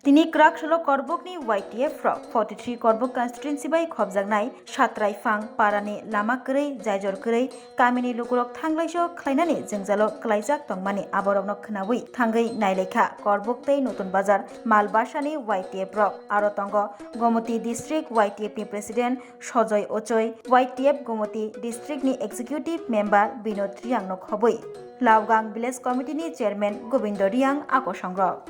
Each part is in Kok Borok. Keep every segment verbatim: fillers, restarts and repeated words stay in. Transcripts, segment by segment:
Tini kwrak salo Korbokni Y T F rok forty three Korbok constituency bai khopjaknai Satraifang parani lama kwrwi, jaijor kwrwi, kamini lukurok thanglaiso khlainani jwngjalo kwlaijak tongmani aborokno khnaui thangwi nailaikha Korbok tei Notun Bazar Malbasani Y T F rok. Aro tongo Gomoti District Y T F ni President Sojoy Ochoi, Y T F Gomoti District ni Executive Member Binod Riang no khobwi, Laogang Village Committee ni Chairman Gobindo Riang, akosongrok.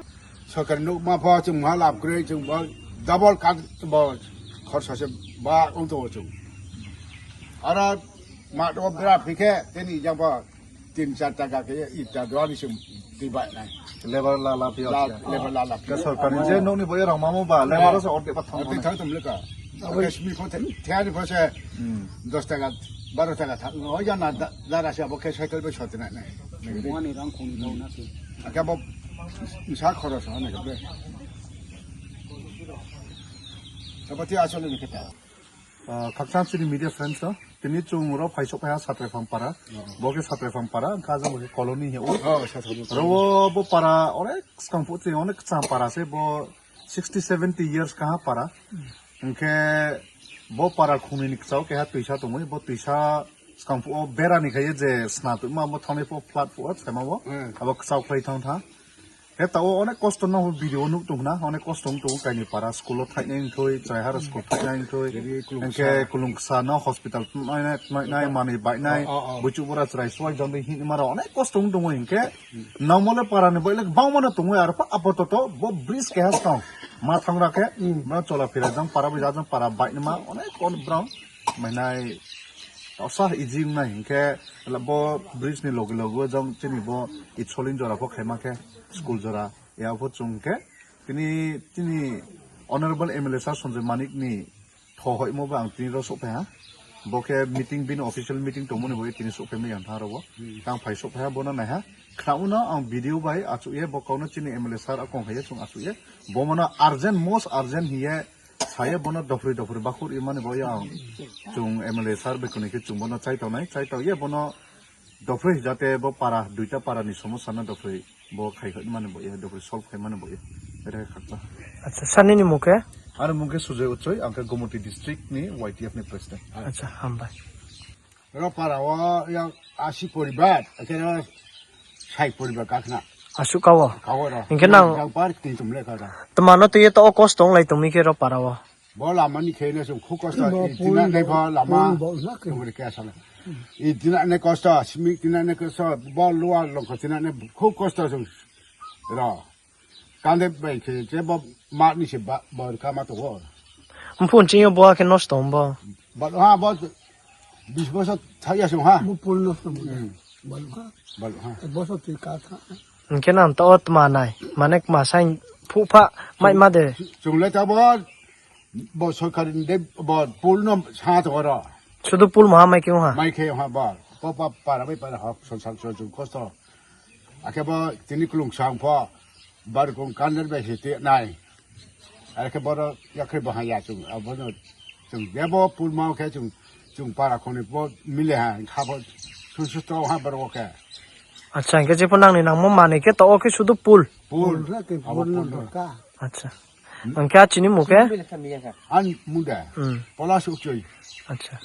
Sorkar nuk ma pho chung ma lab kre chung ba double kak ba khorsa se ba ung to chung. Ara ma to bra phike teni jang ba tin char taka ke ita dua ni sum ti bai nai. Lebar la la phi. La, lebar la la phi. Ka sorkar ni je nokni boya rong mamu ba lebar sa orte pa thang. Orte thang tum leka. Abo smi pho the, thani pho se. Hmm. Dos taka, baro taka thang. O ya na da, da ra se abo ke cycle be sot nai nai. Mani rang khoni dau na se. Aka bo sa khoro sa na ke. Abo ti asole ni keta. Ah, khakchang chini media friends no, tini chung ro phaisok phaiha Satraifang para, bo khe Satraifang para, wngkha jang bo khe colony he o. Oh, Satraifang. Ro bo para onek skang phu chini onek kcham para se bo sixty seventy years kaha para. Hwnkhe bo para khungni ni kchao keha twisa tongwi, bo twisa skang phu o bera ni khai je sna tongma bo thani pho flat phu o thema bo. Hmm. Abo kchao khlai thang tha. He tao onek kosto no video nuk tong na, onek kosto wng tong kaini para school o thainai wngthoi, chwrai haro school thainai wngthoi, hwnkhe kulungsa no hospital twnai nai, twnai nai, manwi bainai, buchu bura chwrai suai jondoi hinwi mara onek kosto wng tong hwnkhe, nangmole para ni boile bangma no tongwi aro pa apototo bo bridge keha stong ma thangra khe, ma chola phira jang para bai jang para bainma onek on brown. Mainai osa easy wngnai hinkhe bo bridge ni loge loge o jang chini bo itsolin jora pho khaima khe school jora ya pho chung khe tini chini honorable M L A sir Sanjay Manik ni tho hoimo bo ang tini ro sok phaiha. Bo khe meeting bini official meeting tongmani bo tini sok phaimani ang thang ro bo. Tang phai sok phaiha bono naiha. Khna uno ang video bai achuk ye bo kok no chini M L A sir akong hai ye chung achuk ye. Bo mano urgent, most urgent hiye Saya bono dopri dopri bakhur imani bo yang chung M L A sir bai kwnwi khe chung bono chaitonai, chaito ye bono dopri jate bo para duita para ni somosa no dopri bo khai khai mani bo ye dopri solve khai mani bo ye. Ere khakcha. Acha, sani ni mukhe? Ani mukhe Sujoy Uchoi, angkhe Gomoti district ni Y T F ni president. Acha, hambai. Ro para o yang asi poribar, akhirnya sai poribar kakna. Asuk kawo? Kawo ro. Hingke nang yang par tin tum le kara. Temano tuye to o kosto wng lai tongmi khe ro para o. Bo lama ni khe ne sum khu kosto. Bo tina pul, ne pho lama. Pul bo na khe. Tumri khe asala. I tina ne kosto, simi tina ne kosto, bo luar longko tina ne khu kosto sum. Ro. Kande bai khe je bo ma ni se ba, bo ka ma to ho. Mphun ching yo bo khe nosto hom bo. Ba ha bo bis bosor thai ya sung ha. Bo pul nosto hom. Hmm. Ba ha. Ba ha. Bosor twi ka tha. Hingke nang to ot ma nai. Mane ma sain phu pha mai ma de. Chung le ta bo, bo sorkar ni de bo pul no sa to ro. Sudu pul ma mai khe ha. Mai khe ha ba. Bo pa para bai para ha. Sonsal so chung kosto. Akhe bo tini kulung sang pho, barkung kandar bai se te nai. Akhe boro yakhe bo ha ya chung, abono chung bebo pulma khe chung, chung para khoni bo mile ha, kha bo susu to ha boro khe. Acha, hingke je pho nangni nangmo manwi khe to o khe sudu pul. Pul. Pul na ke abo pul no pul no. Dorkar. Acha. Hingke a chini mukhe? An muda. Hmm. Pola sukchoi. Acha.